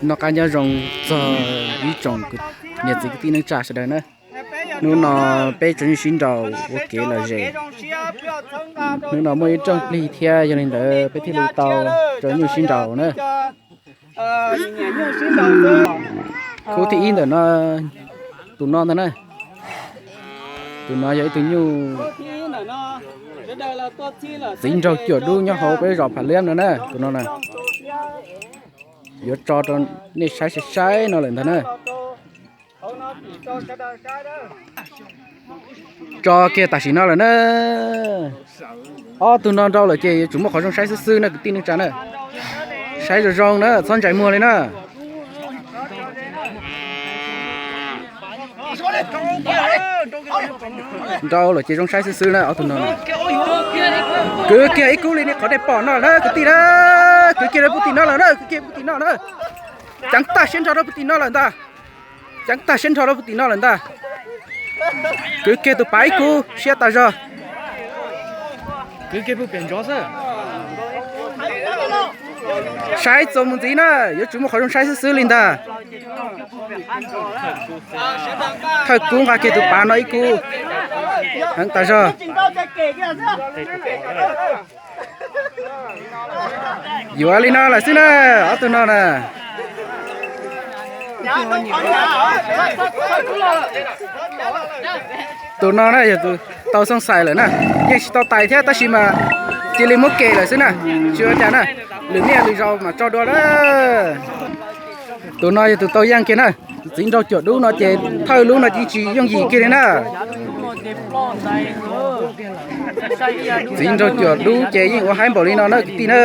Noj qab nyob zoo txog ib tsoom niam txiv kwv tij neej tsa sawv daws na. Hnub no peb tso nyuj sib nraus ua kev lom zem. Hnub no muaj ib rooj plig thiab, yog li ntawd peb thiaj li tau tso nyuj sib nraus na. Khub thib ib ntawm no, tus no ntag na. Tus no yog ib tug nyuj txiv nraug cuam dub nyob hauv peb zos Pham Liab no na, tus no na. Yuav tso rau nej saib saib saib no lawm ntag na. Tso kiag tam sim no lawm na. Ob tug no nrau lawm ces yuav tsum muaj qhov zoo saib xwb xwb na kwv tij neej tsa na. Saib zoo zoo na, txhob ntsais muag li na. Nrau lawm ces zoo saib xwb xwb na ob tug no. Kwv kiag ib kub li nej qhov nej pom no na kwv tij na. Kwv kiag rau puag tim no lawm na, kwv kiag puag tim no na. Ceev tag siab nrho rau puag tim no lawm ntag. Ceev tag siab nrho rau puag tim no lawm ntag. Kwv kiag tus pav ib kub siab tas zog. Saib txuas mus ntxiv na, yuav tsum muaj qhov zoo saib xwb xwb li ntag. Thawj kub nqa kiag tus pav no ib kub. Heev tas zog. Yuav li no lawm xwb na, ob tug no na. Tus no na yog tus tau xooj xais lawm na, yeej tsis tau tais thiab tab sis mas cia li muab ke lawm xwb na, tsis ua cas na, lwm niaj lwm zaus mam tso dua na. Tus no yog tus tau yeej kiag na, txiv nraug cuam dub no ces thawj lub no ces tsis yooj yim kiag li na. Txiv nraug cuam dub ces yeej ua haib npaum li no na kwv tij na.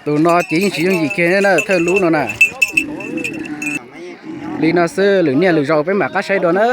Tus no ces yeej tsis yooj yim kiag na, thawj lub no na. Li no xwb, lwm niaj lwm zaus peb mam qab saib dua na.